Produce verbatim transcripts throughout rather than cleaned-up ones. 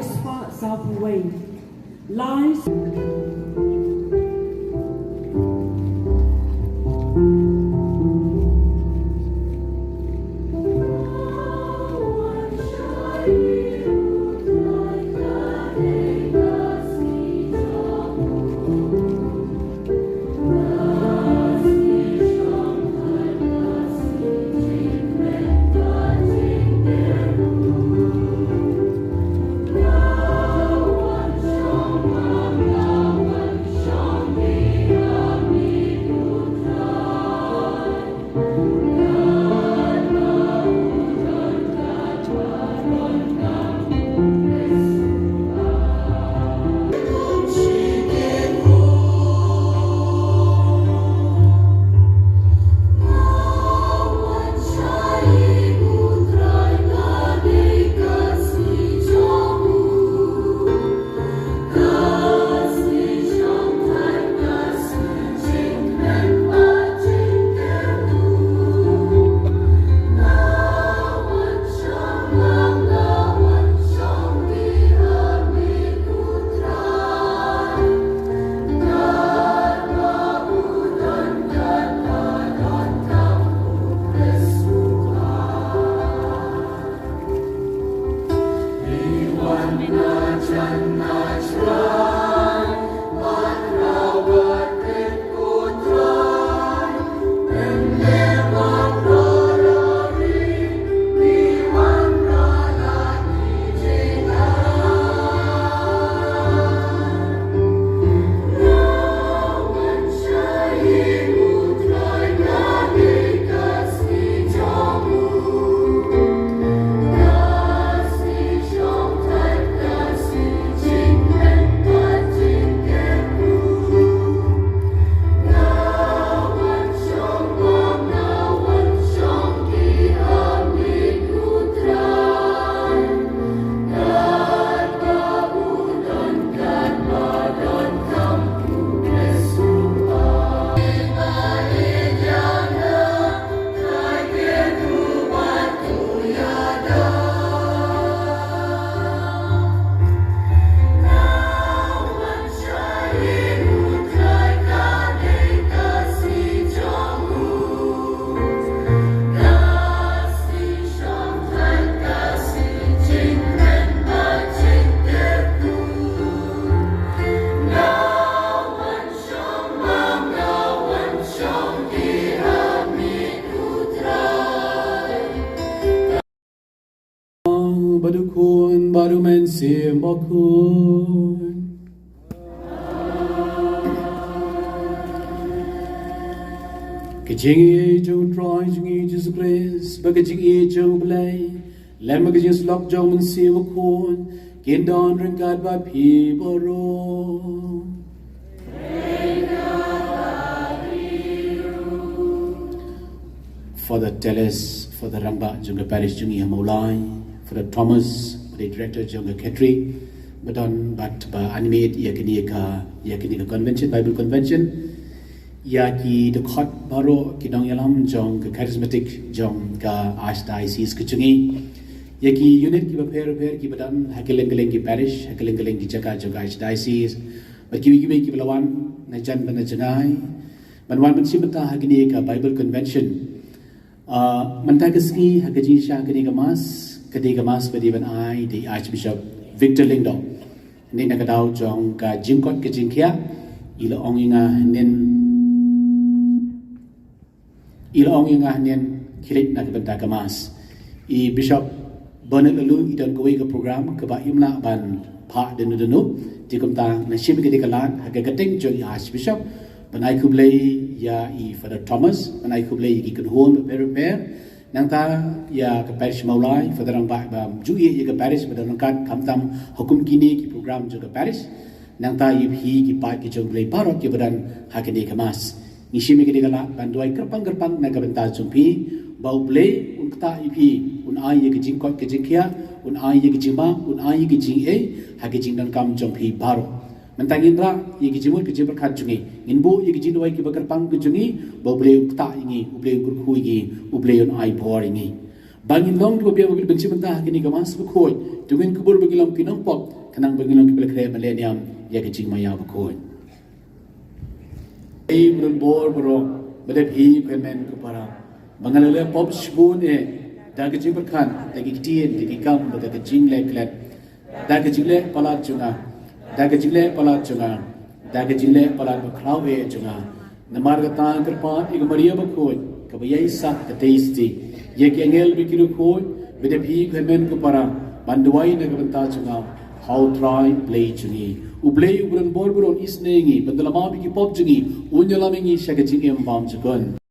Spah Sabuwei. Lai Bad u Khun, bad u Mynsiem Bakhuid. Ka jingïeit jong u Trai jong ngi Jisu Khrist, bad ka jingïeit jong u Blei, lem bad ka jingïasyllok jong u Mynsiem Bakhuid, kin don ryngkat bad phi baroh. Father Teles, Father Rangbah jong ka parish jong ngi ha Mawlai, Father Thomas, u dei director jong ka Khetri, ba don bad ba animate ïa kane ka, ïa kane ka convention, Bible convention, ïa ki dkhot baroh ki nongïalam jong ka charismatic jong ka archdiocese ka jong ngi, ïa ki unit kiba pher pher kiba don ha kylleng kylleng ki parish, ha kylleng kylleng ki jaka jong ka archdiocese, bad kiwei kiwei kiba la wan na jan bad na jngai ban wan ban shim bynta ha kane ka Bible Convention. Ah, mynta ka sngi ha ka jingshisha kane ka mass, ka dei ka mass ba dei ban ai da i Archbishop Victor Lyngdoh. Hynrei na ka daw jong ka jingkoit ka jingkhiah, i la ong ïa nga hynnin I la ong ïa nga hynnin, khie leit na ka bynta ka mass. I Bishop Bernard Laloo i don kawei ka program kaba im lah ban phah danu danu. Te kumta nga shim ïa kane ka lad ha ka kyrteng jong i Archbishop ban ai khublei ïa i Father Thomas, ban ai khublei ïa ki kynhun bapher bapher. Nangta ïa ka parish Mawlai, Father Rangbah ba ju ïa ka parish ba don ryngkat khamtam ha kum kine ki program jong ka parish. Nangta ïa phi ki paid ki jong U Blei baroh kiba don ha kane ka mass. Ngi shim ïa kane ka lad ban duwai kyrpang kyrpang na ka bynta jong phi, ba U Blei un ktah ïa phi, un ai ïa ka jingkoit ka jingkhiah, un ai ïa ka jingmap, un ai ïa ka jingaiei ha ka jingdonkam jong phi baroh. Mynta ngin rah ïa ka jingmut ka jingpyrkhat jong ngi. Ngin buh ïa ka jingduwai kaba kyrpang ka jong ngi, ba U Blei un ktah ïa ngi, U Blei un kyrkhu ïa ngi, U Blei un ai bor ïa ngi. Ba ngin long kiba biang, ba ngin shim bynta ha kane ka mass bakhuid, To ngin kubur ba ngi long ki nongpop, khnang ba ngi long kiba la khreh ban leh niam ïa ka jingmaïa bakhuid. Ei, u don bor baroh, ba dep hi u hynmen u para, ba nga la leh pop shibun eh, da ka jingpyrkhat, da ki ktien, da ki kam, da ka jingleh klet, da ka jingleh palat jong nga, da ka jingleh palat jong nga, da ka jingleh palat bakhraw eh jong nga. Namar kata nga kyrpad ïa ka Maria bakhuid, kaba ïaisah ka Trinity, ïa ki angel bad ki riewkhuid, ba dep hi u hynmen u para, ban duwai na ka bynta jong nga ha U Trai Blei jong ngi. U Blei uba don bor baroh un isynei ïa ngi, ban da la map ïa ki pop jong ngi, un ïalam ïa ngi sha ka jingim bymjukut.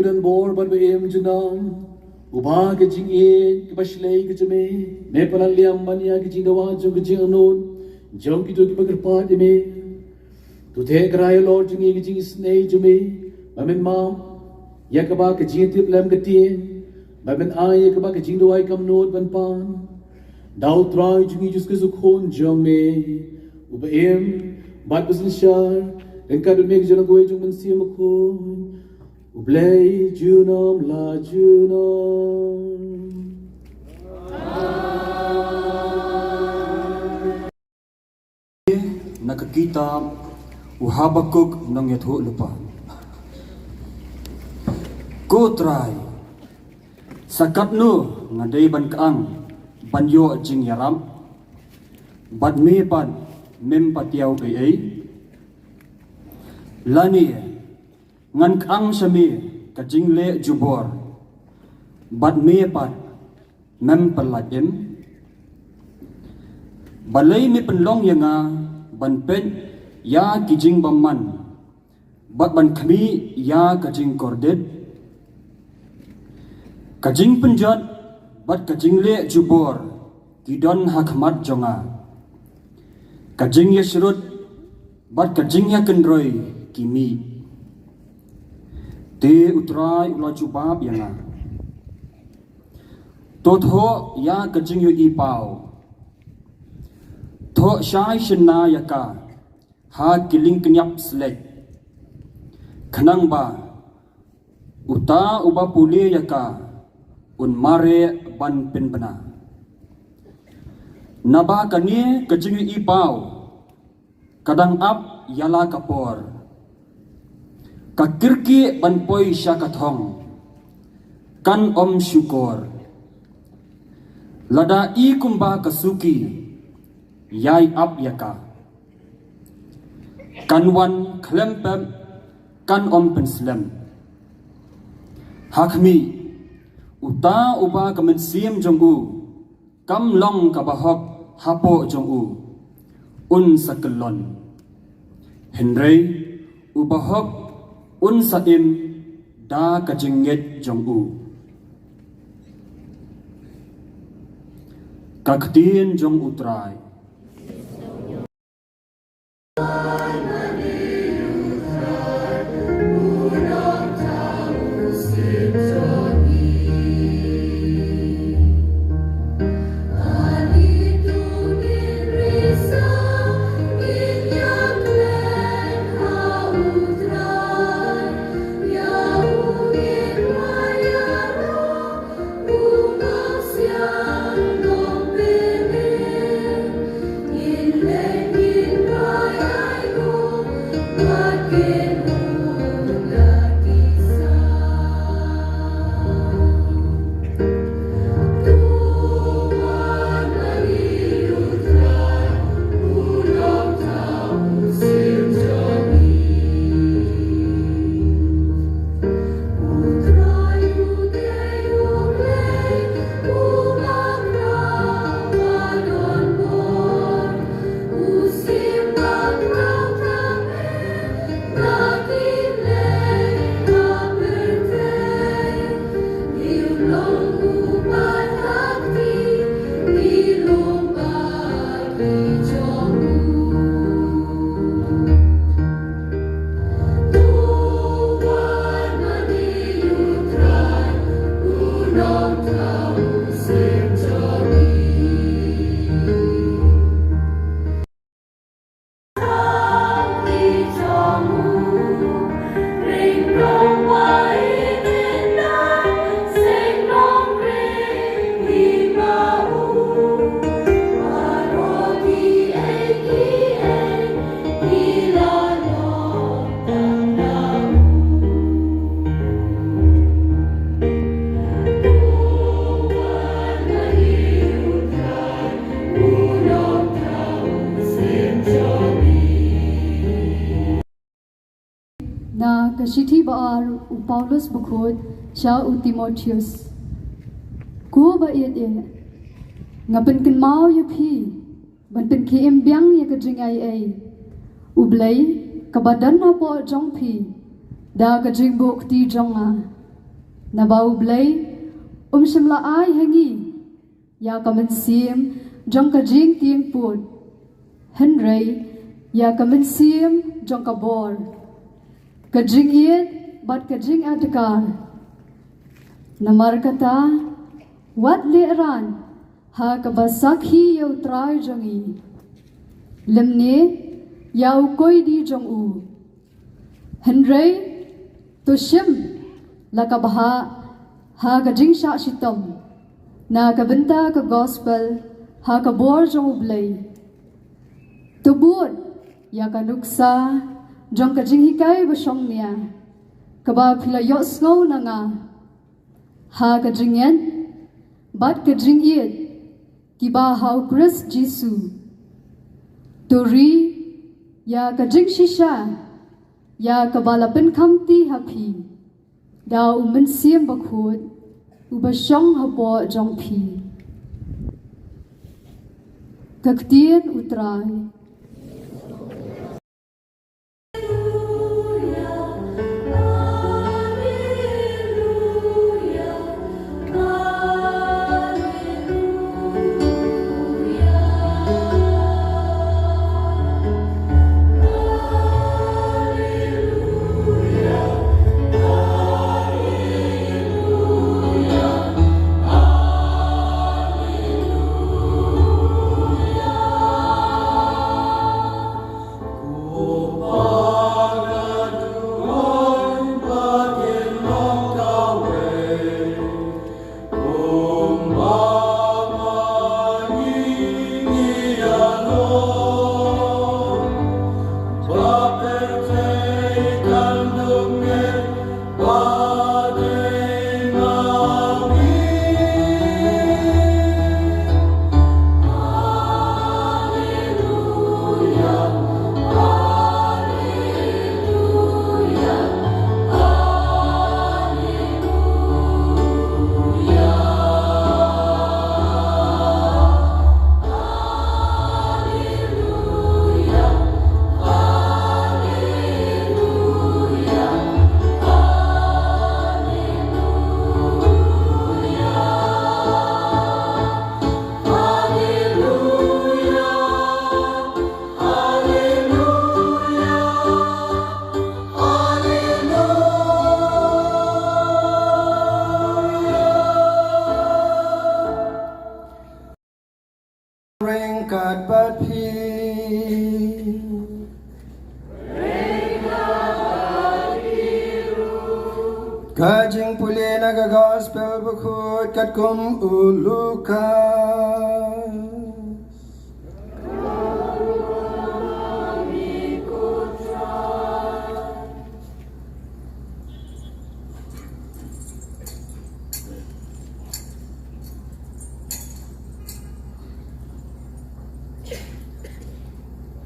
Ba don bor bad ba im junom, uba ka jingïeit kaba shlei ka jong me, me pyllait liam ban ïa ka jingdawa jong ka jingangnud jong kito kiba kyrpad ïa me. To theh kyrhai halor jong ngi ka jingisynei jong me, ba men map ïa kaba ka jingtip lem ka tieng, ba men ai ïa kaba ka jingduwai kam nud ban pan. Da U Trai jong ngi Jisu Khrist U Khun jong me, uba im bad ba synshar ryngkat bad me, ka jong U Mynsiem Bakhuid, U Blei junom la junom. Na ka kitab u Habakuk nongïathuhlypa. Ko Trai, sa katno nga dei ban kyang ban ïoh jingïarap, bad me pat mem patiaw ei ei? Lane ngan kyang sha me ka jingleh jubor, bad me pat mem pyllait im? Balei me pynlong ïa nga ban peit ïa ki jingbymman bad ban khmih ïa ka jingkordit? Ka jingpynjot bad ka jingleh jubor ki don ha khmat jong nga, ka jingïashrut bad ka jingïakynroi ki mih. Te U Trai u la jubab ïa nga: To thoh ïa ka jingïohi paw, thoh shai shynna ïa ka ha ki lyngkniap slet, khnang ba uta uba pule ïa ka un mareh ban pynbna. Naba kane ka jingïohi paw ka dang ap ïa la ka por, ka kyrkieh ban poi sha ka thong, kan ym shukor. Lada i kumba ka suki, ïai ap ïa ka, kan wan khlem pep, kan ym pynslem. Ha khmih, uta uba ka mynsiem jong u kam long ka bahok hapoh jong u, un sa kyllon. Hynrei u bahok un sa im da ka jingngeit jong u. Ka ktien jong U Trai. Na ka shithi ba ar u Paulus bakhuid sha u Timotheus. Ko ba ïeit, nga pynkynmaw ïa phi ban pynkhie im biang ïa ka jingaiei U Blei kaba don hapoh jong phi da ka jingbuh kti jong nga. Naba U Blei um shym la ai ha ngi ïa ka mynsiem jong ka jingtieng pud, hynrei ïa ka mynsiem jong ka bor, ka jingïeit bad ka jingadkar. Namar kata, wat lehrain Ha kaba sakhi ïa U Trai jong ngi, lymne ïa u koidi jong u. Hynrei to shim la ka bhah ha ka jingshah shitom na ka bynta ka gospel ha ka bor jong U Blei. To bud ïa ka nuksa jong ka jinghikai ba shongnia kaba phi la ïohsngew na nga ha ka jingngeit bad ka jingïeit kiba ha U Khrist Jisu. To ri ïa ka jingshisha ïa kaba la pynkhamti ha phi da U Mynsiem Bakhuid uba shong hapoh jong phi. Ka ktien U Trai. Ryngkat bad phi. Ka jingpule na ka Gospel Bakhuid katkum u Lukas.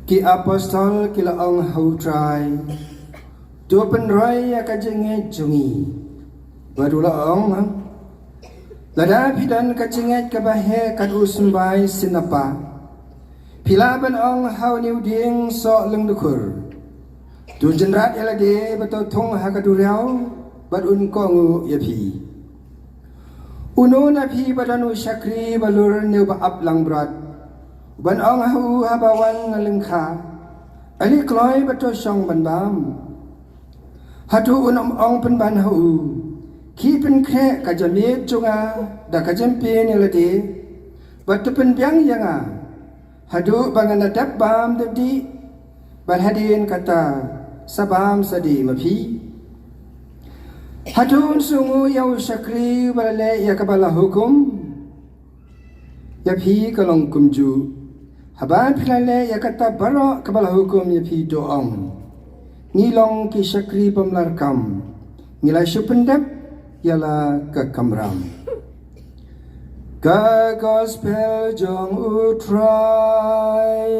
Ki apostol ki la ong ha U Trai, to pynroi ïa ka jingngeit jong ngi. Bad u la ong, lada phi don ka jingngeit kaba heh kat u symbai sinapa, phi lah ban ong ha une u dieng, soh lyngdkhur, to jynrat ïa lade bad to thung ha ka duriaw, bad un kohnguh ïa phi. Uno na phi ba don u shakri ba lur ne uba ap langbrot, u ban ong ha u haba wan na lyngkha, ale kloi bad to shong ban bam? Hato un ym ong pynban ha u, khie pynkhreh ka jingmiet jong nga da ka jingpynïalade, bad to pynbiang ïa nga haduh ba ngan da dep bam dep dih, bad hadien kata sa bam sa dih ma phi? Hato un sngewnguh ïa u shakri ba la leh ïa kaba la hukum ïa phi ka long kumjuh? Haba phi la leh ïa kata baroh kaba la hukum ïa phi, to ong, ngi long ki shakri bym lah kam, ngi la shu pyndep ïa la ka kamram. Ka Gospel jong U Trai.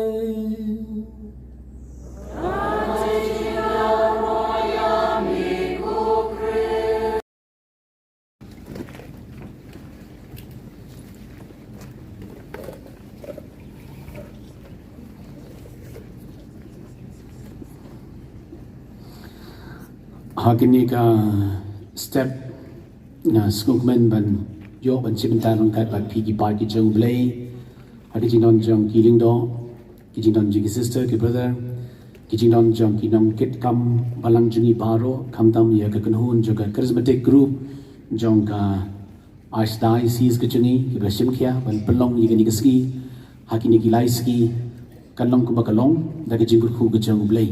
Ha kine ki step nga sngewkmen ban ïoh ban shim bynta ryngkat bad phi ki paid ki jong U Blei, ha ki jingdon jong ki lyngdoh, ki jingdon jong ki sister ki brother, ki jingdon jong ki nongkitkam balang jong ngi baroh, khamtam ïa ka kynhun jong ka charismatic group jong ka Archdiocese ka jong ngi, kiba la shim khia ban pynlong ïa kane ka sngi ha kine ki lai sngi, kan long kumba ka long da ka jingkyrkhu ka jong U Blei.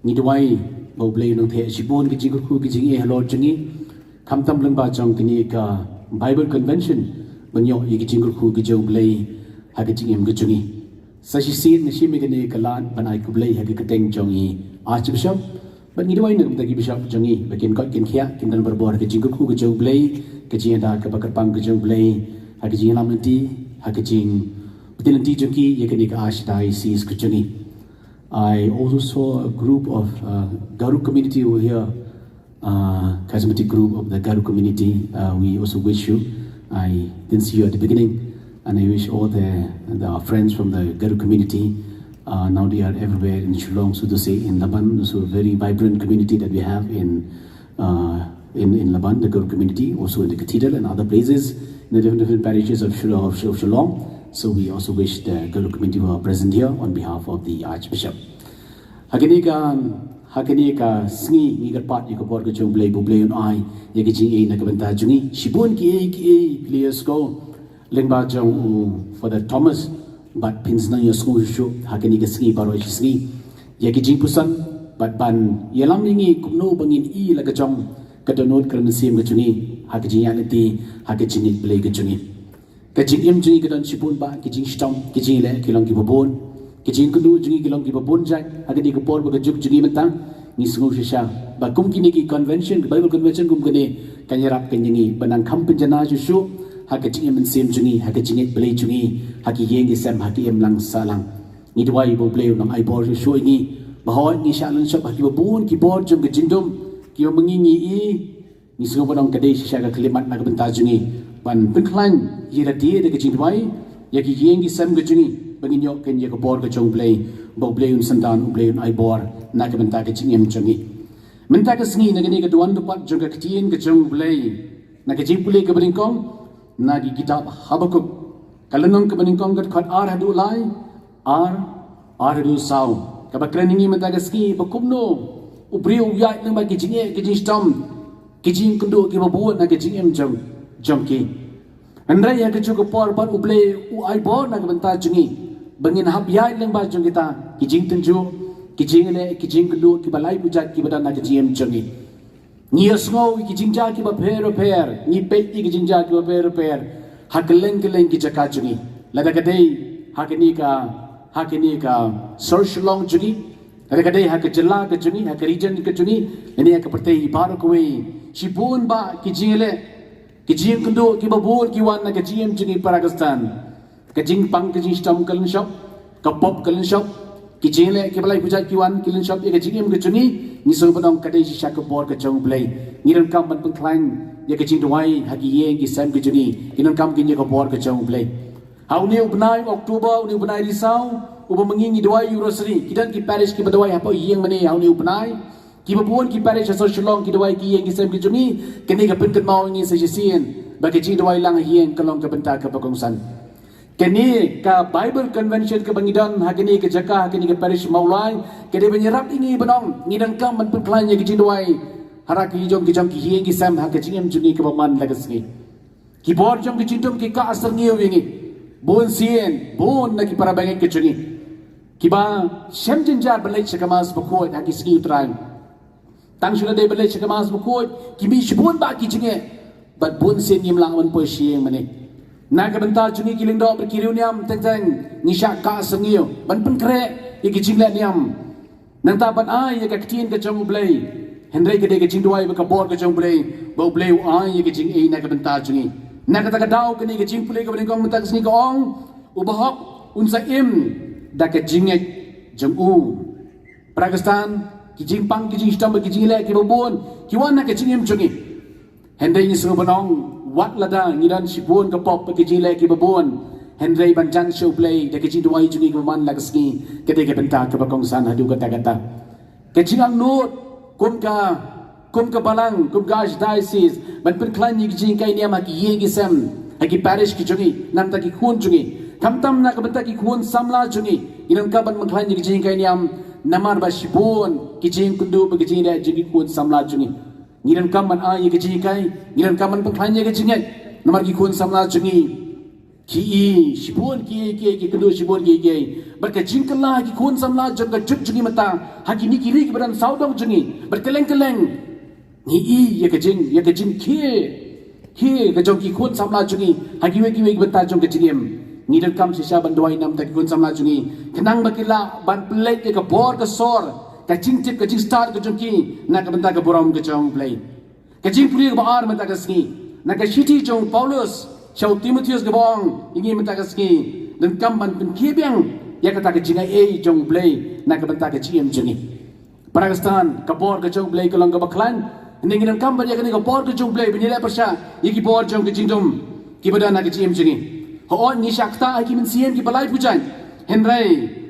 Ngi duwai ba U Blei un nang theh shibun ka jingkyrkhu ka jingeh halor jong ngi, khamtam lyngba jong kane ka Bible Convention, ban ïoh ïa ka jingkyrkhu ka jong U Blei ha ka jingim ka jong ngi. Sa shisien nga shim ïa kane ka lad ban ai khublei ha ka kyrteng jong i Archbishop. Bad ngi duwai na ka bynta ki bishop jong ngi ba kin koit kin khiah, kin don barabor ha ka jingkyrkhu ka jong U Blei, ka jingïada kaba kyrpang ka jong U Blei ha ka jingïalam lynti, ha ka jingpyni lynti jong ki ïa kane ka Archdiocese ka jong ngi. I also saw a group of uh, Garo community over here, uh, charismatic group of the Garo community. Uh, we also wish you. I didn't see you at the beginning, and I wish all the, the our friends from the Garo community. Uh, now they are everywhere in Shillong, so to say, in Laban, also a very vibrant community that we have in uh, in, in Laban, the Garo community, also in the cathedral and other places, in the different, different parishes of Shillong, of Shillong. So we also wish the Garo community who are present here on behalf of the Archbishop. Ha kane ka, ha kane ka sngi ngi kyrpad ïa ka bor ka jong U Blei, ba U Blei un ai ïa ka jingïeit na ka bynta jong ngi. Shibun kiei kiei phi la ïohsngew lyngba jong u Father Thomas, bad phin sa nang ïohsngew shuh shuh ha kane ka sngi baroh shi sngi ïa ki jingpuson, bad ban ïalam ïa ngi kumno ba ngin ïoh la ka jong ka dohnud ka mynsiem ka jong ngi ha ka jingïaid lynti, ha ka jingïeit Blei ka jong ngi. Ka jingim jong ngi ka don shibun bah ki jingshitom, ki jingleh ki long kiba bun, ki jingkynduh jong ngi ki long kiba bun jait. Ha kane ka por ba ka juk jong ngi mynta, ngi sngew shisha ba kum kine ki convention, Bible convention kum kane, kan ïarap kan ïa ngi ban nang kham pynjanai shuh shuh ha ka jingim mynsiem jong ngi, ha ka jingïeit Blei jong ngi, ha ki ïing ki sem, ha ki imlang sahlang. Ngi duwai ba U Blei un nang ai bor shuh shuh ïa ngi, ba hooid ngi shah lynshop ha kiba bun ki bor jong ka jingdum kiba ma ngi ngi i. Ngi sngew ba nang ka dei shisha ka khyllipmat na ka bynta jong ngi ban pynkhlaiñ ïa lade da ka jingduwai ïa ki ïing ki sem ka jong ngi, ba ngin ïoh kein ïa ka bor ka jong U Blei, ba U Blei un synran, U Blei un ai bor na ka bynta ka jingim jong ngi. Mynta ka sngi, na kane ka duwan dupat jong ka ktien ka jong U Blei, na ka jingpule kaba nyngkong na ki kitab Habakuk, ka lynnong kaba nyngkong, ka dkhot ar haduh lai, ar, ar haduh saw, kaba kren ïa ngi mynta ka sngi ba kumno u briew u ïaid lyngba ki jingeh, ki jingshitom, ki jingkynduh kiba bun ha ka jingim jong, jong ki. Hynrei ha kajuh ka por pat U Blei u ai bor na ka bynta jong ngi ba ngin hap ïaid lyngba jong kita ki jingtynjuh, ki jingleh, ki jingkynduh kiba lai bujat kiba don ha ka jingim jong ngi. Ngi ïohsngew ïa ki jingjia kiba pher bapher, ngi peit ïa ki jingjia kiba pher bapher ha kylleng kylleng ki jaka jong ngi. Lada ka dei ha kane ka, ha kane ka sor Shillong jong ngi, lada ka dei ha ka jylla ka jong ngi, ha ka region ka jong ngi, lane ha ka pyrthei baroh kawei, shibun bah ki jingleh, ki jingkynduh kiba bun ki wan na ka jingim jong ngi para Khristan. Ka jingpang ka jingshitom ka lynshop, ka pop ka lynshop, ki jingleh kiba lai bujat ki wan ki lynshop ïa ka jingim ka jong ngi. Ngi sngew ba nang ka dei shisha ka bor ka jong U Blei. Ngi donkam ban pynkhlaiñ ïa ka jingduwai ha ki ïing ki sem ka jong ngi. Ngi donkam kein ïa ka bor ka jong U Blei. Ha une u bnai October, une u bnai Risaw, uba ma ngi ngi duwai ïa u Rosary, ki don ki parish kiba duwai hapoh ïing mane ha une u bnai. Kiba bun ki parish ha sor Shillong ki duwai ki ïing ki sem ki jong ngi. Kane ka pynkynmaw ïa ngi sa shisien ba ka jingduwai lang ha ïing ka long ka bynta kaba kongsan. Kane ka Bible Convention kaba ngi don ha kane ka jaka, ha kane ka parish Mawlai, ka dei ban ïarap ïa ngi ba nang, ngi donkam ban pynkhlaiñ ïa ka jingduwai ha ki jong ki jong ki ïing ki sem ha ka jingim jong ngi kaba man la ka sngi. Ki bor jong ki jingdum ki kah syrngiew ïa ngi. Bun sien, bun na ki para bangeit ki jong ngi, kiba shem jynjar ban leit sha ka Mass bakhuid ha ki sngi U Trai. Tang shu la dei ban leit sha ka Mass bakhuid, ki mih shibun bah ki jingeh, bad bun sien ngim lah ban poi sha ïing mane. Na ka bynta jong ngi ki lyngdoh bad ki riewniam, teng teng ngi shah kah syrngiew ban pynkhreh ïa ki jingleh niam. Nangta ban ai ïa ka ktien ka jong U Blei. Hynrei ka dei ka jingduwai bad ka bor ka jong U Blei ba U Blei u ai ïa ka jingïeit na ka bynta jong ngi. Na kata ka daw kane ka jingpule kaba nyngkong mynta ka sngi ka ong, u bahok un sa im da ka jingngeit jong u. Para Khristan, ki jingpang ki jingshitom bad ki jingleh kiba bun ki wan na ka jingim jong ngi. Hynrei ngi sngew ba nang, wat lada ngi don shibun ka pop bad ki jingleh kiba bun, hynrei ban jan sha U Blei da ka jingduwai jong ngi kaba man la ka sngi, ka dei ka bynta kaba kongsan haduh katta katta. Ka jingangnud kum ka, kum ka balang, kum ka Archdiocese, ban pynkhlaiñ ïa ki jinghikai niam ha ki ïing ki sem, ha ki parish ki jong ngi, na ka bynta ki khun jong ngi, khamtam na ka bynta ki khun samla jong ngi, ngi donkam ban pynkhlaiñ ïa ki jinghikai niam, namar ba shibun ki jingkynduh bad ki jingleh jong ki khun samla jong ngi. Ngi donkam ban ai ïa ka jinghikai, ngi donkam ban pynkhlaiñ ïa ka jingngeit. Namar ki khun samla jong ngi ki ïohi shibun ki, ki, ki kynduh shibun ki, ki. Bad ka jingkylla ki khun samla jong ka juk jong ngi mynta ha kine ki ri kiba don sawdong jong ngi, bad kylleng kylleng ngi ïohi ïa ka jing, ïa ka jingkhie, khie ka jong ki khun samla jong ngi ha kiwei kiwei ki bynta jong ka jingim. Ngi donkam shisha ban duwai namar ki khun samla jong ngi, khnang ba ki lah ban pynleit ïa ka bor ka sor, ka jingtip ka jingstad ka jong ki na ka bynta ka burom ka jong U Blei. Ka jingpule kaba ar mynta ka sngi, na ka shithi jong u Paulus sha u Timotheus kaba ong ïa ngi mynta ka sngi, donkam ban pynkhie biang ïa kata ka jingai ei jong U Blei na ka bynta ka jingim jong ngi. Para ka stan, ka bor ka jong U Blei ka long kaba khlaiñ. Hynrei ngi donkam ban ïa kane ka bor ka jong U Blei ban ïaleh pyrshah ïa ki bor jong ka jingdum kiba don ha ka jingim jong ngi. Hooid, ngi shah ktah ha ki mynsiem kiba laiphew jaiñ, hynrei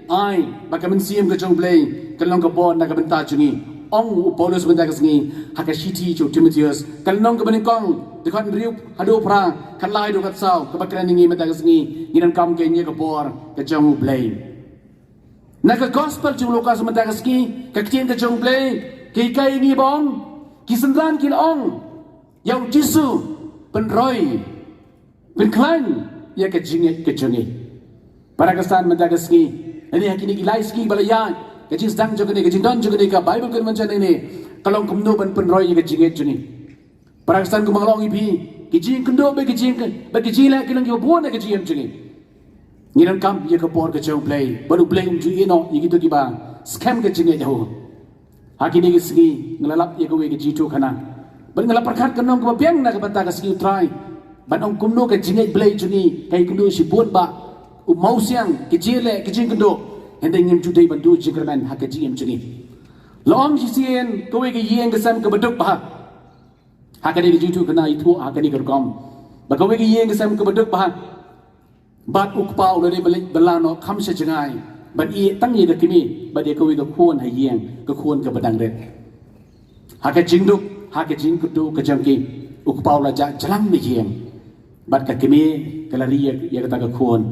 ai ba ka mynsiem ka jong U Blei ka long ka bor na ka bynta jong ngi. Ong u Paulus mynta ka sngi ha ka shithi jong u Timotheus, ka lynnong kaba nyngkong, dkhot hynriew haduh phra, khatlai haduh khatsaw, kaba kren ïa ngi mynta ka sngi, ngi donkam ban ïa ka bor ka jong U Blei. Na ka gospel jong u Lukas mynta ka sngi, ka ktien ka jong U Blei ka hikai ïa ngi ba ong, ki synran ki la ong ïa u Jisu, pynroi, pynkhlaiñ ïa ka jingngeit ka jong ngi. Para ka stan, mynta ka sngi, lane ha kine ki lai sngi ba la ïaid, ka jingsdang jong kane, ka jingdon jong kane ka Bible Convention ne, ka long kumno ban pynroi ïa ka jingngeit jong ngi. Para ka stan, kumba nga la ong ïa phi, ki jingkynduh bad ki jing, bad ki jingleh ki long kiba bun ha ka jingim jong ngi. Ngi donkam ïa ka bor ka jong U Blei, bad U Blei um ju ïehnoh ïa kito kiba skhem ka jingngeit ha u. Ha kine ki sngi nga la lap ïa kawei ka jingïathuhkhana, bad nga la pyrkhat ka nong kaba biang na ka bynta ka sngi U Trai, ban ong kumno ka jingngeit Blei jong ngi ka ïakynduh shibun bad u mawsiang, ka jingleh, ka jingkynduh. Hynrei ngim ju dei ban duh jingkyrmen ha ka jingim jong ngi. La ong shisien, kawei ka ïing ka sem kaba duk bha. Ha kane ka jingïathuhkhana ïathuh ha kane ka rukom ba kawei ka ïing ka sem kaba duk bha, bad u kpa u la dei ban leit bylla noh kham sha jngai, ban ïeh tang ïa ka kmie bad ïa kawei ka khun ha ïing, ka khun kaba dang rit. Ha ka jingduk, ha ka jingkynduh ka jong ki, u kpa u la jah jlang na ïing, bad ka kmie ka la ri ïa, ïa kata ka khun.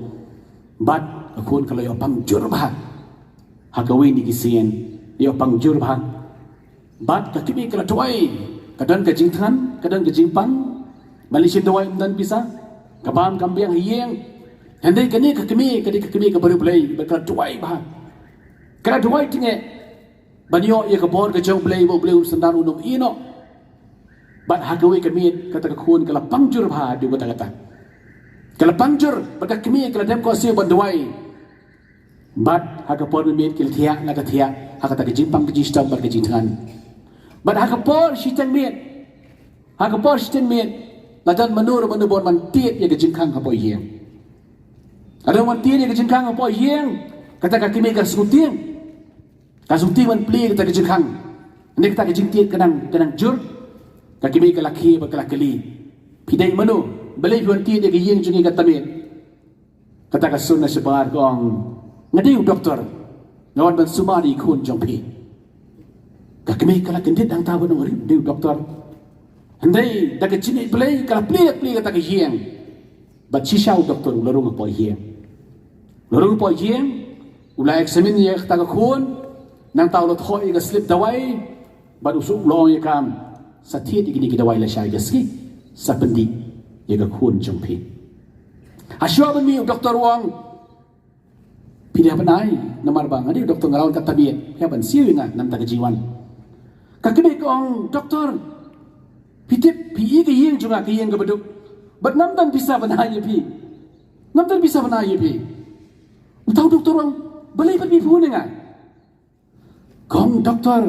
Bad ka khun ka la ïoh pang jur bha. Ha kawei na ki sien, ïoh pang jur bha. Bad ka kmie ka la duwai, ka don ka jingthngan, ka don ka jingpang, ban leit shim dawai ym don pisa, ka bam kam biang ha ïing. Hynrei kane ka kmie ka dei ka kmie kaba riewblei, bad ka la duwai bha. Ka la duwai tyngeh ban ïoh ïa ka bor ka jong U Blei, ba U Blei un synran, un ym ïehnoh. Bad ha kawei ka miet kata ka khun ka la pang jur bha haduh katta katta. Ka la pang jur, bad ka kmie ka la dem khohsiew ban duwai. Bad ha ka por mynmiet ki la thiah la ka thiah ha kata ka jingpang ka jingshitom bad ka jingthngan. Bad ha ka por shiteng miet, ha ka por shiteng miet, la don mano mano ba wan ban tied ïa ka jingkhang hapoh ïing. La don wan tied ïa ka jingkhang hapoh ïing, kata ka kmie ka sngewtieng. Ka sngewtieng ban plie kata ka jingkhang. Hynrei kata ka jingtied ka dang, ka dang jur. Ka kmie ka la khie bad ka la kylli, phi dei mano, balei phi wan tied ïa ka ïing jong ngi katta miet? Kata ka Suna Shabar ka ong, nga dei u doktor, nga wan ban sumar ïa i khun jong phi. Ka kmie ka la kyndit hangta ban ong, nga dei u doktor. Hynrei da ka jingïeit Blei ka la plie, plie kata ka ïing. Bad shisha u doktor u la rung hapoh ïing. U la rung hapoh ïing, u la examine ïa kata ka khun, nangta u la thoh ïa ka slip dawai, bad u shu la ong ïa ka, sa thied ïa kine ki dawai lashai ka sngi, sa pyndih ïa ka khun jong phi. Hashuwa ban mih u doktor u ong, phi dei ban ai, namar ba nga dei u doktor, nga la wan katta miet, phi hap ban siew ïa nga namar ka jingwan. Ka kmie ka ong, doktor, phi tip, phi ïohi ka ïing jong nga, ka ïing kaba duk. Bad ngam don pisa ban ai ïa phi. Ngam don pisa ban ai ïa phi. Uta u doktor u ong, balei pat phi phone ïa nga? Ka ong, doktor,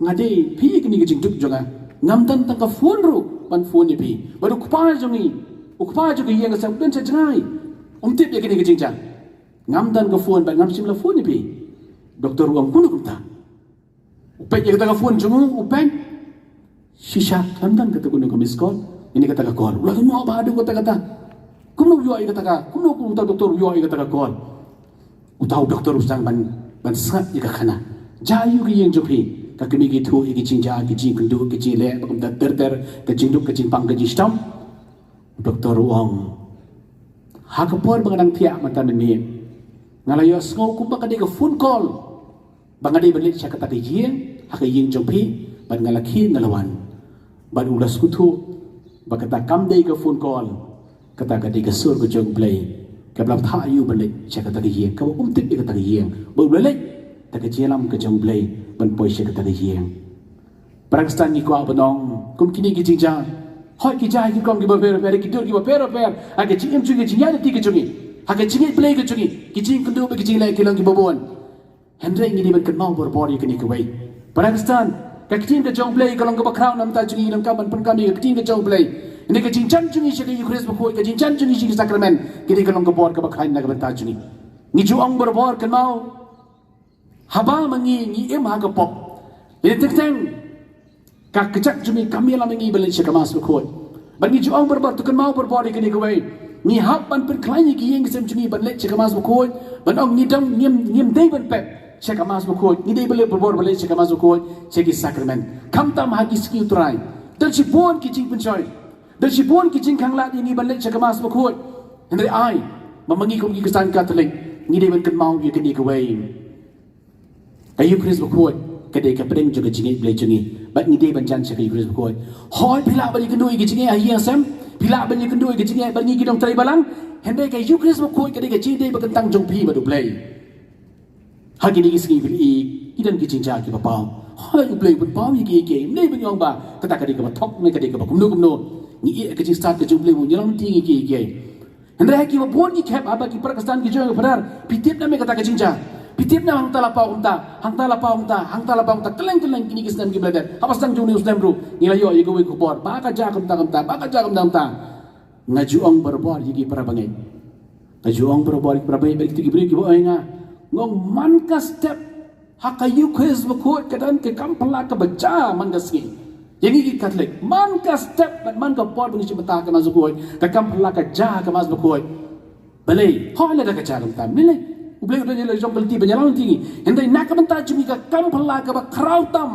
nga dei, phi ïohi kane ka jingduk jong nga, ngam don tang ka phone ruh ban phone ïa phi. Bad u kpa jong ngi, u kpa jong ka ïing ka sem u don sha jngai, um tip ïa kane ka jingjia. Ngam don ka phone bad ngam shym la phone ïa phi. Doktor u ong, kumno kumta? U peit ïa kata ka phone jong u, u peit. Shisha, ym don kata kano ka miss call, ine kata ka call. U la kynmaw bha haduh katta katta. Kumno u ïoh ïa kata ka, kumno uta u doktor u ïoh ïa kata ka call? Uta u doktor u sdang ban, ban sngap ïa ka khana. Jia aiu ka ïing jong phi? Ka kmie ka ïathuh ïa ka jingjia, ka jingkynduh, ka jingleh, ba kumta ter ter, ka jingduk, ka jingpang, ka jingshitom. U doktor u ong, ha ka por ba nga dang thiah mynta mynmiet, nga la ïohsngew kumba ka dei ka phone call, ba nga dei ban leit sha kata ka ïing, ha ka ïing jong phi, bad nga la khie nga la wan. Bad u la sngewthuh ba kata kam dei ka phone call, Kata ka dei ka sur ka jong U Blei kaba la bthah ïa u ban leit sha kata ka ïing, kaba um tip ïa kata ka ïing, ba u la leit da ka jingïalam ka jong U Blei ban poi sha kata ka ïing. Para Khristan, ngi kwah ban ong kum kine ki jingjia, hooid ki jia ha ki rukom kiba pher pher, ki dur kiba pher pher ha ka jingim jong ngi, ka jingïaid lynti ka jong ngi, ha ka jingïaid Blei ka jong ngi, ki jingkynduh bad ki jingleh ki long kiba bun. Hynrei ngi dei ban kynmaw barabor ïa kane kawei, para Khristan, ka ktien ka jong U Blei ka long kaba khraw na ka bynta jong ngi, ngi donkam ban pynkam ïa ka ktien ka jong U Blei. Hynrei ka jingjan jong ngi sha ka Ïukharist Bakhuid, ka jingjan jong ngi sha ki sakramen, ka dei ka long ka bor kaba khlaiñ na ka bynta jong ngi. Ngi ju ong barabor, kynmaw, haba ma ngi ngi im ha ka pop, ïa teng teng ka kjat jong ngi kam ïalam ïa ngi ban leit sha ka Mass Bakhuid. Bad ngi ju ong barabor, to kynmaw barabor ïa kane kawei, ngi hap ban pynkhlaiñ ïa ki ïing ki sem jong ngi ban leit sha ka Mass Bakhuid. Ban ong ngi dang ngim, ngim dei ban pep sha ka Mass Bakhuid, ngi dei ban leit barabor ban leit sha ka Mass Bakhuid, sha ki sakramen. Khamtam ha ki sngi U Trai don shibun ki jingpynshoi, don shibun ki jingkhanglad ïa ngi ban leit sha ka Mass Bakhuid. Hynrei ai, ma ma ngi kum ki Khristan Katholik, ngi dei ban kynmaw ïa kane kawei, ka Ïukharist Bakhuid ka dei ka pdeng jong ka jingïaid Blei jong ngi, bad ngi dei ban jan sha ka Ïukharist Bakhuid. Hooid phi lah ban ïakynduh ïa ka jingïaid ha ïing ha sem, phi lah ban ïakynduh ïa ka jingïaid bad ngi ki nongtrei balang, hynrei ka Ïukharist Bakhuid ka dei ka jingïadei ba kyntang jong phi bad U Blei. Ha kine ki sngi phi i, ki don ki jingjia kiba paw. Hooid U Blei u pynpaw ïa kiei kiei, ym dei ban ong ba kata ka dei kaba thok ne ka dei kaba kumno kumno. Ngi ïeh ïa ka jingstad ka jong U Blei ba un ïalam lynti ïa ngi kiei kiei. Hynrei ha kiba bun ki khep, haba ki para Khristan ki jong, ki phadar, phi tip ne em ïa kata ka jingjia? Phi tip ne em, hangta la paw kumta, hangta la paw kumta, hangta la paw kumta, kylleng kylleng kine ki snem kiba la dep, haba sdang jong une u snem ruh ngi la ïoh ïa kawei ka khubor ba ka jia kumta kumta, ba ka jia kumta kumta. Nga ju ong barabor ïa ki para bangeit, nga ju ong barabor ïa ki para bangeit, bad kito ki briew kiba ong ïa nga, nga ong man ka step ha ka Ïukharist Bakhuid ka don ka kam phylla kaba jia man ka sngi. Ïa ngi ki Katholik, man ka step bad man ka por ba ngi shim bynta ha ka Mass Bakhuid, ka kam phylla ka jia ha ka Mass Bakhuid. Balei? Hooid lada ka jia kumta, balei? U Blei u don ïa la ka jong ka lynti ban ïalam lynti ïa ngi. Hynrei na ka bynta jong ngi ka kam phylla kaba khraw tam,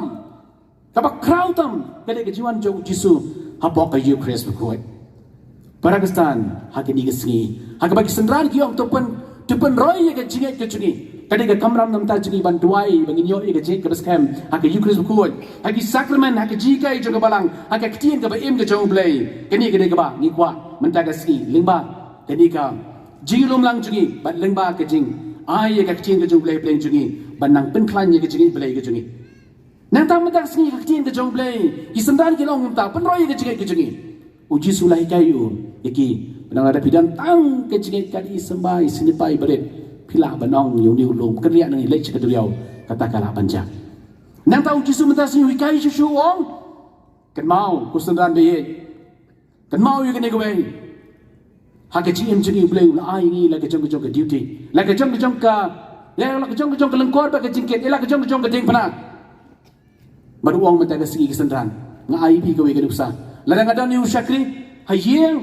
kaba khraw tam ka dei ka jingwan jong U Jisu hapoh ka Ïukharist Bakhuid. Para Khristan, ha kine ki sngi, ha kaba ki synran ki ong to pyn, to pynroi ïa ka jingngeit ka jong ngi, ka dei ka kamram na ka bynta jong ngi ban duwai ba ngin ïoh ïa ka jingngeit kaba skhem ha ka Ïukharist Bakhuid, ha ki sakramen, ha ka jinghikai jong ka balang, ha ka ktien kaba im ka jong U Blei. Kane ka dei kaba ngi kwah mynta ka sngi lyngba kane ka jingïalumlang jong ngi bad lyngba ka jingai ïa ka ktien ka jong U Blei hapdeng jong ngi ban nang pynkhlaiñ ïa ka jingngeit Blei ka jong ngi. Nangta mynta ka sngi ka ktien ka jong U Blei, ki synran ki la ong kumta, pynroi ïa ka jingngeit ka jong ngi. U Jisu u la hikai ïa u, ïa ki, ba dang lada phi don tang ka jingngeit kat i symbai snipai barit, phi lah ban ong ïa une u lum, kynriah nangno, leit sha ka duriaw, kata ka lah ban jia. Nangta U Jisu mynta ka sngi u hikai shuh shuh, u ong, kynmaw ko synran ba ïeit, kynmaw ïa kane kawei. Ha ka jingim jong ngi U Blei u la ai ïa ngi la ka jong ka jong ka duty, la ka jong ka jong ka, la, la ka jong ka jong ka lyngkor bad ka jingkit, la ka jong ka jong ka diengphna. Bad u ong mynta ka sngi ki synran, nga ai ïa phi kawei ka nuksa. Lada nga don ïa u shakri ha ïing,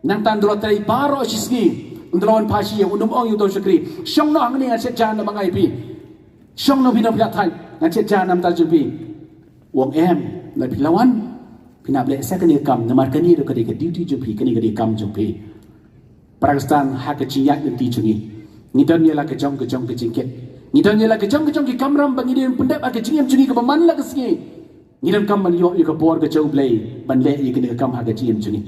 nangta un da la trei baroh shi sngi, un da la wan phai sha ïing, un ym ong ïa uta u shakri, shong noh hangne, ngan shet ja namar nga ai ïa phi. Shong noh phi, noh phi la thait, ngan shet ja namar jong phi. U ong em, lada phi la wan, phin hap leh sa kane ka kam, namar kane ruh ka dei ka duty jong phi, kane ka dei ka kam jong phi. Para Khristan, ha ka jingïaid lynti jong ngi, ngi don ïa la ka jong ka jong ka jingkit, ngi don ïa la ka jong ka jong ki kamram ba ngi dei ban pyndep ha ka jingim jong ngi kaba man la ka sngi. Ngi donkam ban ïoh ïa ka bor ka jong U Blei ban leh ïa kane ka kam ha ka jingim jong ngi.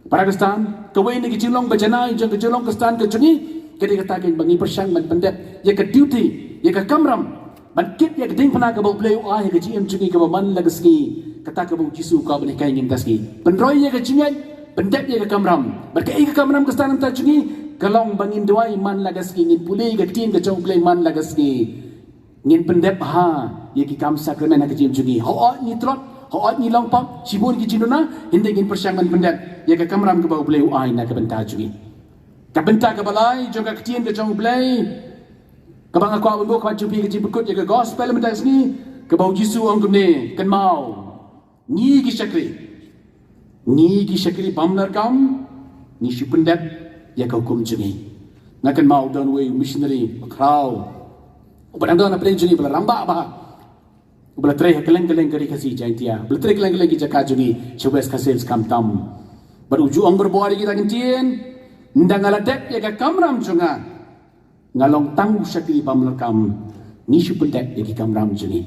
Para Khristan, kawei na ki jinglong ba janai jong ka jinglong Khristan ka jong ngi ka dei kata ka ba ngi pyrshang ban pyndep ïa ka duty, ïa ka kamram ban kit ïa ka diengphna kaba U Blei u ai ha ka jingim jong ngi kaba man la ka sngi, kata kaba U Jisu u kwah ban hikai ïa ngi mynta ka sngi. Pynroi ïa ka jingngeit, pyndep ïa ka kamram. Bad kaei ka kamram Khristan mynta ka jong ngi? Ka long ba ngin duwai man la ka sngi, ngin pule ïa ka ktien ka jong U Blei man la ka sngi. Ngin pyndep ha ïa ki kam sakramen ha ka jingim jong ngi. Hooid ngi tlot, hooid ngi long pop, shibun ki jingduna, hynrei ngin pyrshang ban pyndep ïa ka kamram kaba U Blei u ai na ka bynta jong ngi. Ka bynta kaba lai jong ka ktien ka jong U Blei kaba nga kwah ban buh khmat jong phi, ka jingpynkut ïa ka gospel mynta ka sngi, kaba U Jisu u ong kumne, kynmaw, ngi ki shakri, ngi ki shakri bymmarkam, ngi shu pyndep ïa ka hukum jong ngi. Nga kynmaw don uwei u missionary bakhraw uba dang don hapdeng jong ngi, uba la rangbah bha, uba la trei ha kylleng kylleng ka ri Khasi Jaintia, uba la trei kylleng kylleng ki jaka jong ngi sha West Khasi Hills khamtam. Bad u ju ong barabor ïa kita ki ktien, ynda nga la dep ïa ka kamram jong nga, nga long tang u shakri bymmarkam, ngi shu pyndep ïa ki kamram jong ngi.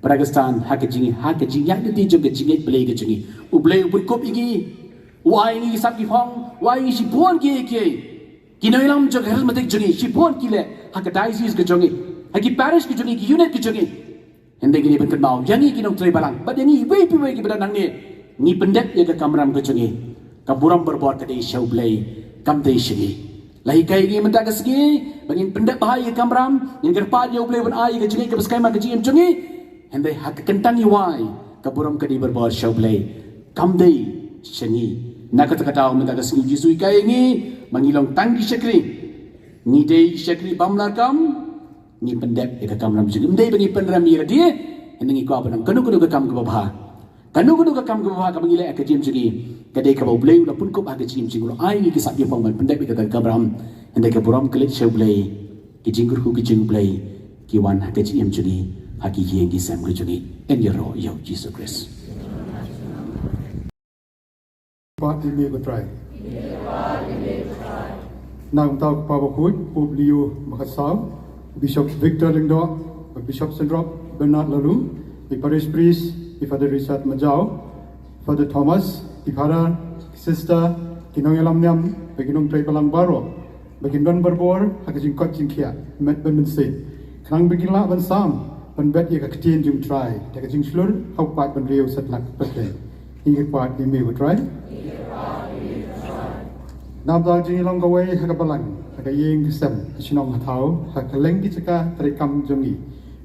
Para Khristan, ha ka jing, ha ka jingïaid lynti jong ka jingngeit Blei ka jong ngi, U Blei u pynkup ïa ngi U ai ngi ki sap ki phong, u ai ngi shibun ki ki. Ki nongïalam jong ka charismatic jong ngi, shibun ki leh, ha ka diocese ka jong ngi, ha ki parish ka jong ngi, ki unit ka jong ngi. Hynrei ngi dei ban kynmaw ïa ngi ki nongtrei balang, bad ïa ngi iwei pa iwei kiba don hangne. Ngi pyndep ïa ka kamram ka jong ngi. Ka burom barabor ka dei sha U Blei, kam dei sha ngi. La hikai ngi mynta ka sngi ba ngin pyndep bha ïa ka kamram, ngin kyrpad ïa U Blei ban ai ïa ka jingngeit kaba skhem ha ka jingim jong ngi. Hynrei ha ka kyntang iwei, ka burom ka dei barabor sha U Blei, kam dei sha ngi. Na kata ka daw mynta ka sngi U Jisu u hikai ïa ngi ba ngi long tang ki shakri. Ngi dei ki shakri bym lah kam. Ngi pyndep ïa ka kamram jong ngi. Ym dei ba ngi pynrem ïa lade, hynrei ngi kwah ban long kano kano ka kam kaba bha. Kano kano ka kam kaba bha kaba ngi leh ha ka jingim jong ngi, ka dei kaba U Blei u la pynkup ha ka jingim jong ngi, u la ai ngi ki sap ki phong ban pyndep ïa kata ka kamram. Hynrei ka burom ka leit sha U Blei, ki jingkyrkhu ki jong U Blei ki wan ha ka jingim jong ngi, ha ki ïing ki sem ki jong ngi. Ngin ïaroh ïa U Jisu Khrist. Pat ïa me ko Trai. Nangta u Kpa Bakhuid, Pope Leo ba khatsaw, Bishop Victor Lyngdoh, Bishop Sendrop Bernard Laloo, i Parish Priest, i Father Richard Majaw, Father Thomas, i Father, sister, ki nongïalam niam, bad ki nongtrei balang baroh, ba kin don barabor ha ka jingkoit jingkhiah met bad mynsiem, khnang ba kin lah ban sam, ban bet ïa ka ktien jong U Trai da ka jingshlur ha u paid bynriew satlak pyrthei. Ngi kyrpad ïa me ko Trai. Nangta ka jingïalong kawei ha ka balang, ha ka ïing ka sem, ha shnong ha thaw, ha kylleng ki jaka treikam jong ngi.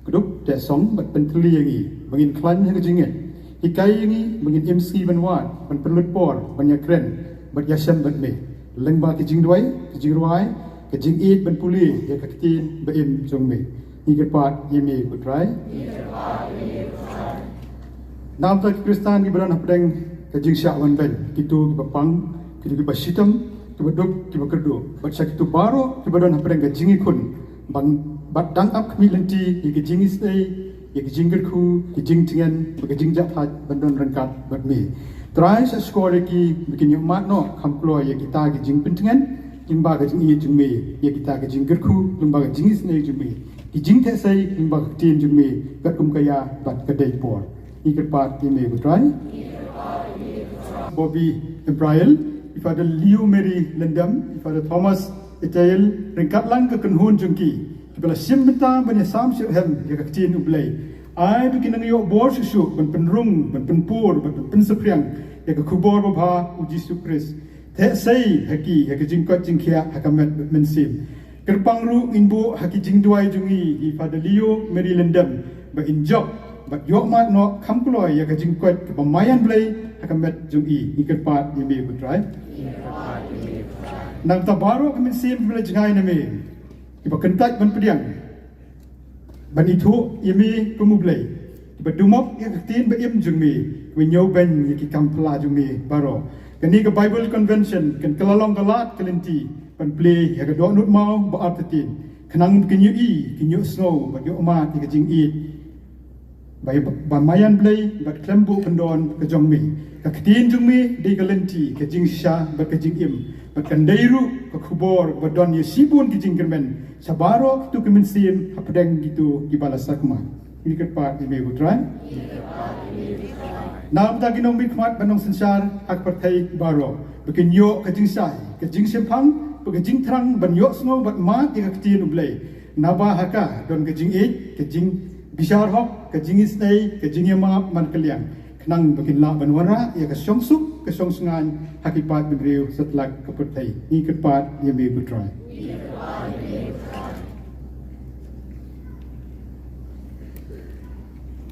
Kdup, teh song bad pyntylli ïa ngi ba ngin khlaiñ ha ka jingngeit. Hikai ïa ngi ba ngin im sngi ban wad, ban pynlut por, ban ïakren bad ïashem bad me lyngba ki jingduwai, ki jingrwai, ka jingïeit ban pule ïa ka ktien ba im jong me. Ngi kyrpad ïa me ko Trai. Nangta ki Khristan kiba don hapdeng ka jingshah wanbeiñ, kito kiba pang, kito kiba shitom, kiba duk, kiba kyrduh, bad sha kito baroh kiba don hapdeng ka jingïakhun, bad dang ap khmih lynti ïa ka jingisynei, ïa ka jingkyrkhu, ka jingtngen bad ka jingjahthait ban don ryngkat bad me. Trai, shahshkor ïa ki ba kin ïohmad noh kham kloi ïa kita ki jingpyntngen lyngba ka jingïeit jong me, ïa kita ki jingkyrkhu lyngba ka jingisynei jong me, ki jingtheh sei lyngba ka ktien jong me katkum ka ïa bad ka dei por. Ngi kyrpad ïa me ko Trai. Bobby Embrael, i Father Leo Mary Lyndem, i Father Thomas Itael, ryngkat lang ka kynhun jong ki kiba la shim bynta ban ïasam shitrhem ïa ka ktien U Blei. Ai ba kin nang ïoh bor shuh shuh ban pynrung, ban pynpur, ban pynsaphriang ïa ka khubor babha U Jisu Khrist. Theh sei ha ki ha ka jingkoit jingkhiah ha ka met bad mynsiem. Kyrpang ruh ngin buh ha ki jingduwai jong i, i Father Leo Mary Lyndem, ba in jop bad ïohmad noh kham kloi ïa ka jingkoit kaba maïan Blei ha ka met jong i. Ngi kyrpad ïa me ko Trai. Nangta baroh ka mynsiem kiba la jngai na me, kiba kyntait ban pdiang, ban ithuh ïa me kum U Blei, kiba dumok ïa ka ktien ba im jong me, kiba ñiewbeiñ ïa ki kam pla jong me baroh. Kane ka Bible Convention kan kylla long ka lad ka lynti ban plie ïa ka dohnud maw ba artatien, khnang ba kin ïohi, kin ïohsngew bad ïohmad ïa ka jingïeit ba, ba maïan Blei bad khlem buh kyndon ka jong me. Ka ktien jong me dei ka lynti, ka jingshisha bad ka jingim, bad kan dei ruh ka khubor ba don ïa shibun ki jingkyrmen sha baroh kito ki mynsiem hapdeng kito kiba la sakma. Ngi kyrpad ïa me ko Trai. Nangta ki nongmihkhmat bad nongsynshar ha ka pyrthei baroh, ba kin ïoh ka jingshai, ka jingshemphang bad ka jingthrang ban ïohsngew bad mad ïa ka ktien U Blei. Naba ha ka don ka jingïeit, ka jingbishar hok, ka jingisynei, ka jingïamap man ka liang, khnang ba kin lah ban wanrah ïa ka shongsuk ka shongsngain ha ki paid bynriew satlak ka pyrthei. Ngi kyrpad ïa me ko Trai.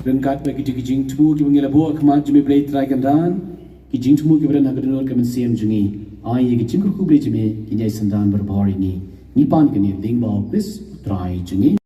Ryngkat bad kito ki jingthmu kiba ngi la buh ha khmat jong me Blei Trai Kynrad, ki jingthmu kiba don ha ka dohnud ka mynsiem jong ngi, ai ïa ki jingkyrkhu Blei jong me kin ïai synran barabor ïa ngi. Ngi pan kane lyngba U Khrist U Trai jong ngi.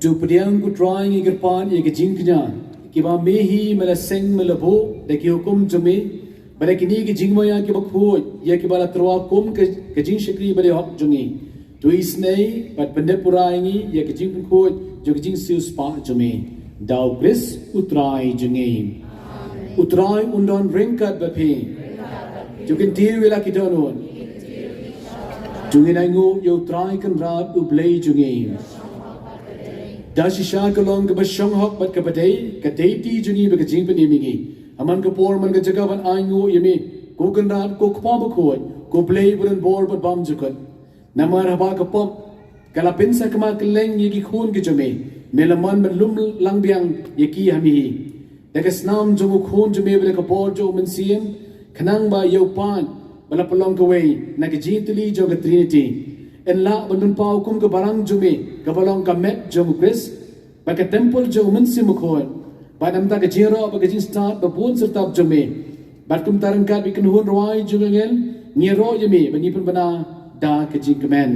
To pdiang ko Trai ngi kyrpad ïa ka jingkñia, kiba me hi me la seng me la buh da ki hukum jong me, bad da kine ki jingmaïa kiba khuid ïa kiba la tyrwa kum ka, ka jingshakri bad ïa hok jong ngi. To isynei bad pyndep pura ïa ngi ïa ka jingpynkhuid jong ka jingsiewspah jong me. Da U Khrist U Trai jong ngi. U Trai un don ryngkat bad phi. To kyntiew ïa la ki dohnud. To ngin ainguh ïa U Trai Kynrad U Blei jong ngi. Da shisha ka long kaba shong hok bad kaba dei, ka dei ti jong ngi bad ka jingpynim ïa ngi. Ha man ka por, man ka jaka ban ainguh ïa me, ko Kynrad, ko Kpa bakhuid, ko Blei ba don bor bad bymjukut. Namar haba ka pop ka la pynsakma kylleng ïa ki khun ki jong me, me la mon ban lum lang biang ïa ki ha me hi. Da ka snam jong u Khun jong me bad da ka bor jong u Mynsiem, khnang ba ïa u paid ba la pynlong kawei na ka jingtylli jong ka Trinity, yn lah ban pynpaw kum ka balang jong me kaba long ka met jong u Khrist, bad ka templ jong u Mynsiem Bakhuid, bad namar ka jingïaroh bad ka jingstad ba bun syrtap jong me, bad kumta ryngkat bad ki kynhun rwai jong ka angel, ngi ïaroh ïa me ba ngi pynbna da ka jingkmen.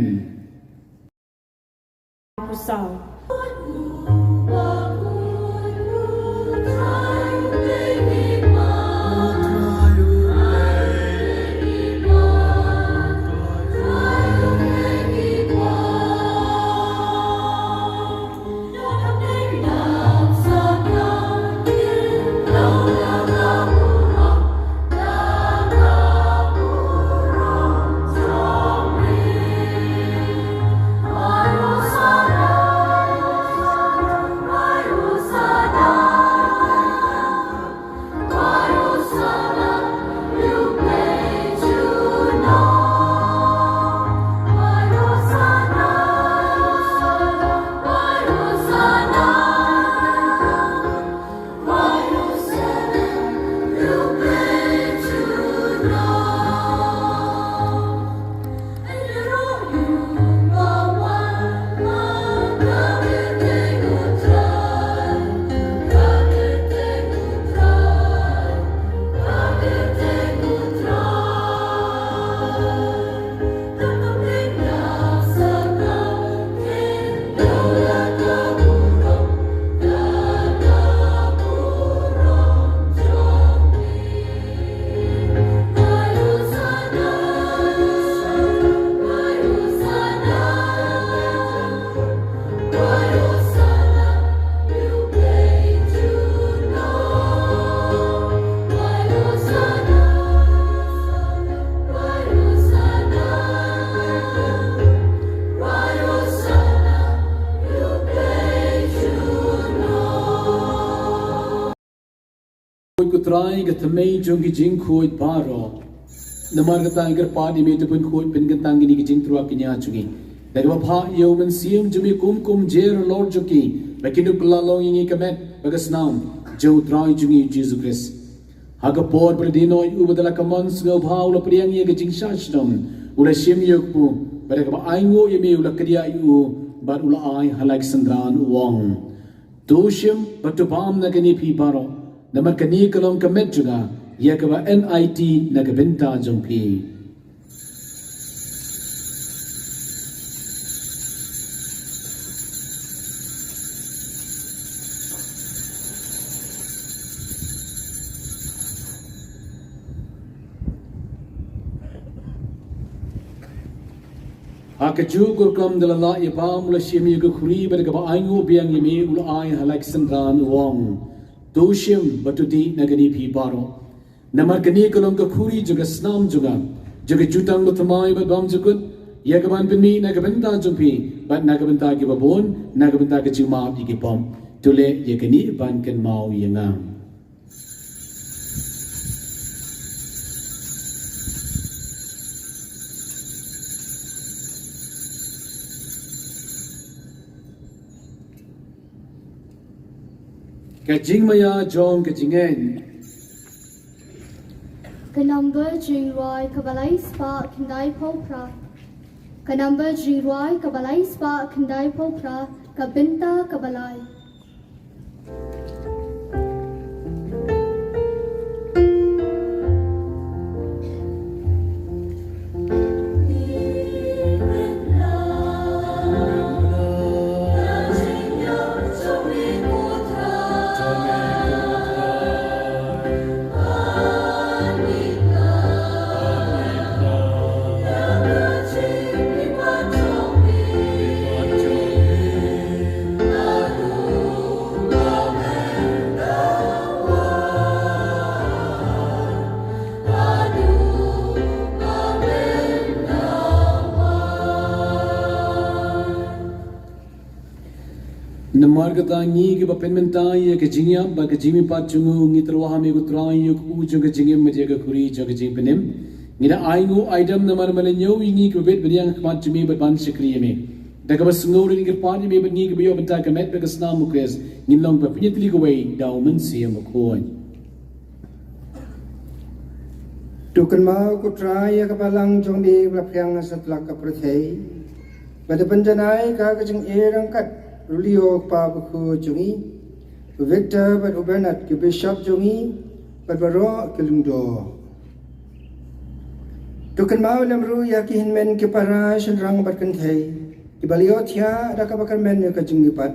Khuid ko Trai, ka thymmei jong ki jingkhuid baroh. Namar kata ngi kyrpad ïa me, to pynkhuid pynkyntang kine ki jingtyrwa kñia jong ngi da kaba phah ïa u Mynsiem jong me kum ka umjer halor jong ki, ba kin ïoh kylla long ïa ngi ka met bad ka snam jong u Trai jong ngi Jisu Khrist. Ha ka por ba la die noh ïa u, bad da la ka mon sngewbha u la pdiang ïa ka jingshah shitom, u la shim ïa u kpu, bad da kaba ainguh ïa me u la kdiah ïa u, bad u la ai ha la ki synran, u ong: To shim bad to bam na kane phi baroh, namar kane ka long ka met jong nga, ïa kaba yn aiti na ka bynta jong phi. Ha kajuh ka rukom da la lah ïa bam, u la shim ïa ka khuri, bad da kaba ainguh biang ïa me u la ai ha la ki synran, u ong: To shim bad to dih na kane phi baroh, namar kane ka long ka khuri jong ka snam jong nga, jong ka jutang bathymmai bad bymjukut, ïa kaban pynmih na ka bynta jong phi bad na ka bynta kiba bun, na ka bynta ka jingmap ïa ki pop. To leh ïa kane ban kynmaw ïa nga. Ka jingmaïa jong ka jingngeit. Ka number jingrwai kaba lai spah khyndai phew phra. Ka number jingrwai kaba lai spah khyndai phew phra, ka bynta kaba lai. Namar kata ngi kiba pynmynta ïa ka jingïap bad ka jingmihpat jong u, ngi tyrwa ha me ko Trai ïa u jong ka jingim bad ïa ka khuri jong ka jingpynim. Ngi da ai nguh ai dem namar me la ñiew ïa ngi kiba bit ban ïeng ha khmat jong me bad ban shakri ïa me. Da kaba sngew ruh ngi kyrpad ïa me bad ngi kiba ïoh bynta ka met bad ka snam u Khrist, ngin long ba pynïatylli kawei da u Mynsiem Bakhuid. To kynmaw ko Trai ïa ka balang jong me ba la phriang ha satlak ka pyrthei, bad to pynjanai ka ka jingïaryngkat ruh ïa u kpa bakhuid jong ngi, u Victor bad u Bernard ki bishop jong ngi, bad baroh ki lyngdoh. To kynmaw lem ruh ïa ki hynmen ki para shynrang bad kynthei kiba la ïohthiah da kaba kyrmen ïa ka jingmihpat.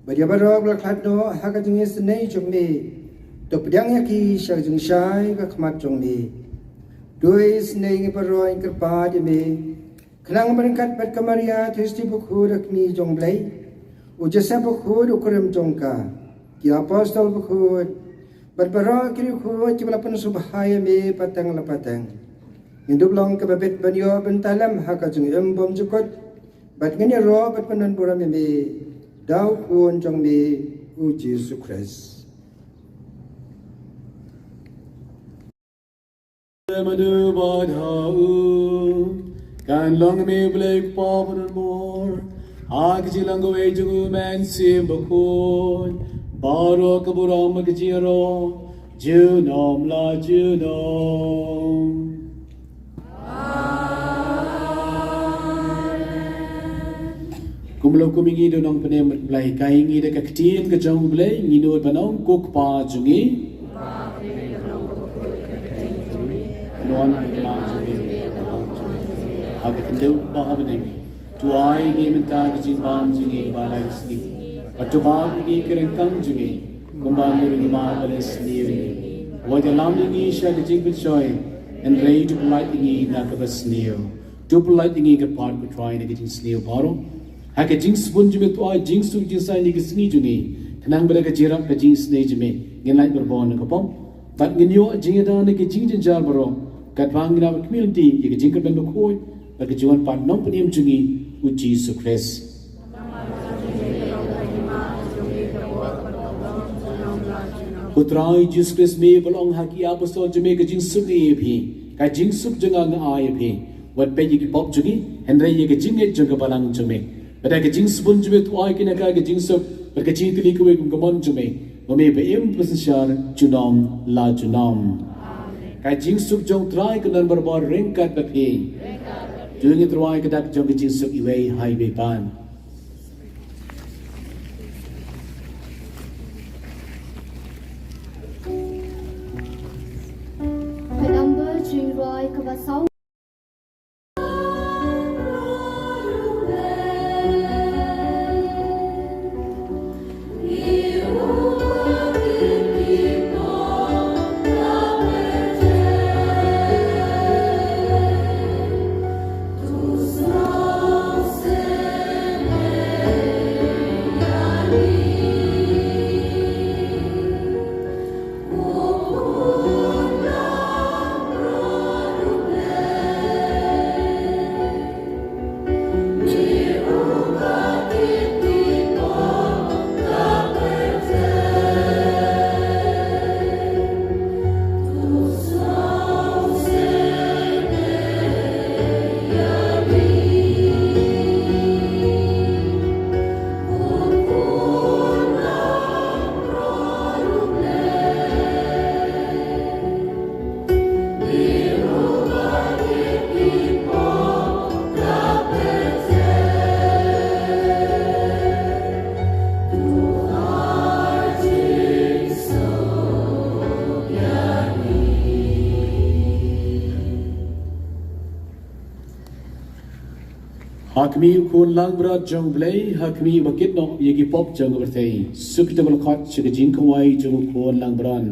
Bad ïa baroh ba la khlad noh ha ka jingisynei jong me, to pdiang ïa ki sha ka jingshai ka khmat jong me. To isynei ngi baroh ngi kyrpad ïa me, khnang ba ryngkat bad ka Maria Theisotti Bakhuid ka kmie jong u Blei, u Joseph Bakhuid u kurim jong ka, ki apostol bakhuid, bad baroh ki riewkhuid kiba la pynsngewbha ïa me pateng la pateng, ngin dup long kiba bit ban ïoh bynta lem ha ka jingim bymjukut, bad ngin ïaroh bad pyndonburom ïa me da u Khun jong me u Jisu Khrist. Madu bad ha u kan long me Blei Kpa badonbor, ha ka jinglong kawei jong u Mynsiem Bakhuid, baroh ka burom ka jingïaroh junom la junom. Kumno kum ngi da nongpynim bad Blei, ka ngi da ka ktien ka jong u Blei, ngi nud ban ong ko Kpa jong ngi. Ngan ong ko Kpa jong ngi. Ha ka khyndew ba ha bneng. To ai ngi mynta ka jingbam jong ngi ba lai sngi. Bad to map ïa ngi ki ryngkang jong ngi, kumba ngi ruh ngi map ïa ki ba sniew ïa ngi. Wat ïalam ïa ngi sha ka jingpynshoi, hynrei to pyllait ïa ngi na kaba sniew. To pyllait ïa ngi kyrpad ko Trai na ka jingsniew baroh. Ha ka jingsbun jong me to ai jingsuk jingsaiñ ïa ka sngi jong ngi, khnang ba da ka jingïarap ka jingisynei jong me ngin lait barabor na ka pop. Bad ngin ïoh jingïada na ki jingjynjar baroh, katba ngin ïa khmih lynti ïa ka jingkyrmen bakhuid bad ka jingwan pat nongpynim jong ngi u Jisu Khrist. Ko Trai Jisu Khrist, me ba la ong ha ki apostol jong me, ka jingsuk nga ai ïa phi, ka jingsuk jong nga nga ai ïa phi. Wat peit ïa ki pop jong ngi, hynrei ïa ka jingngeit jong ka balang jong me. Bad da ka jingsbun jong me to ai ïa ngi ka jingsuk bad ka jingtylli kawei kum ka mon jong me, ba me ba im ba synshar junom la junom. Ka jingsuk jong u Trai kan don barabor ryngkat bad phi. To ngin tyrwa ïa ka dak jong ka jingsuk iwei ha iwei pat. Ka dang ba jingrwai kaba saw. Ha khmih u Khun langbrot jong u Blei, ha khmih ba kit noh ïa ki pop jong ka pyrthei. Suk ïa ka ba la khot sha ka jingkhawai jong u Khun langbrot.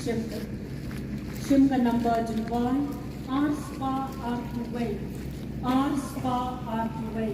Shim ka, shim ka number jingkwai, ar spah arphew wei, ar spah arphew wei.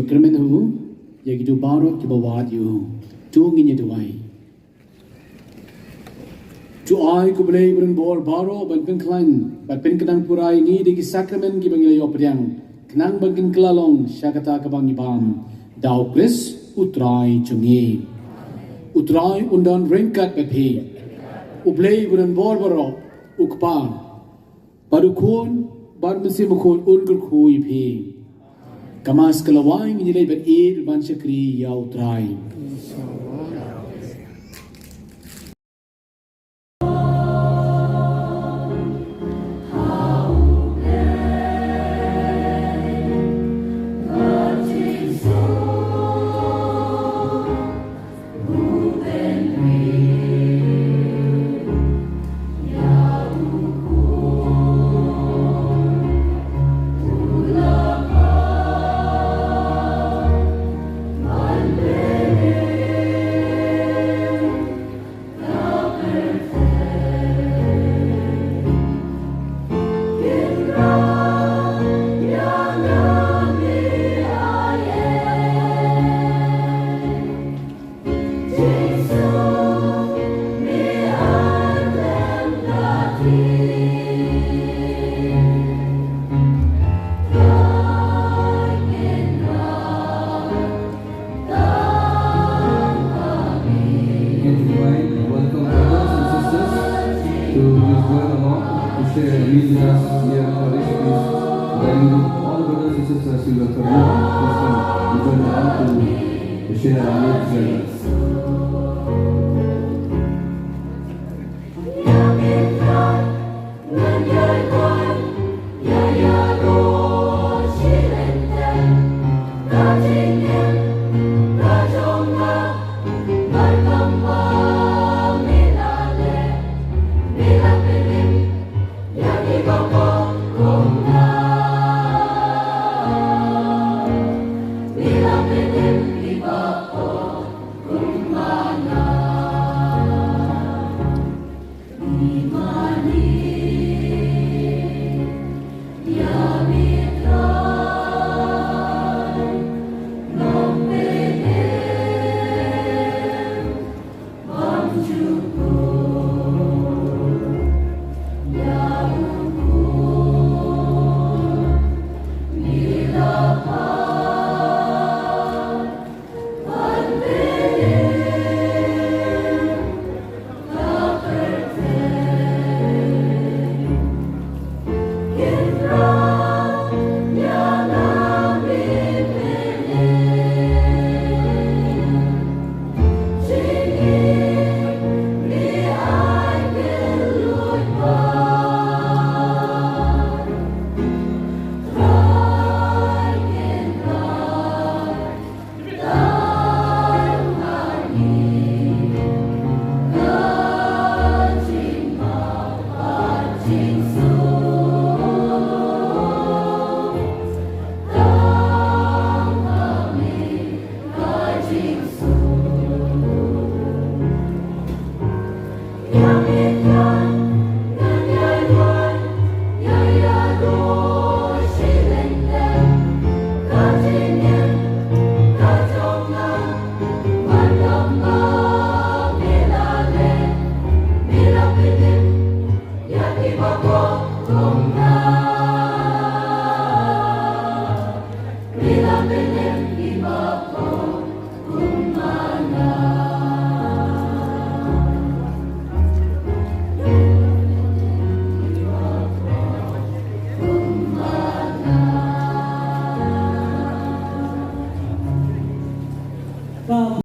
Kyrmen ha u ïa kitu baroh kiba wad ïa u. To ngin ïa duwai. To ai ko Blei ba donbor baroh ban pynkhlaiñ bad pynkynang pura ïa ngi da ki sakramen kiba ngi la ïoh pdiang, khnang ba kin kylla long sha kata kaba ngi bam, da U Khrist U Trai jong ngi. U Trai un don ryngkat bad phi. U Blei ba donbor baroh, U Kpa bad U Khun bad U Mynsiem Bakhuid un kyrkhu ïa phi. Ka Mass ka la wai, ngin ïa leit bad ïeit ban shakri ïa U Trai. Welcome, brothers and sisters, to please join along to share a meal with us here in Parish. Please, kindly, all brothers and sisters, you are welcome. Please come and join along to share a meal together.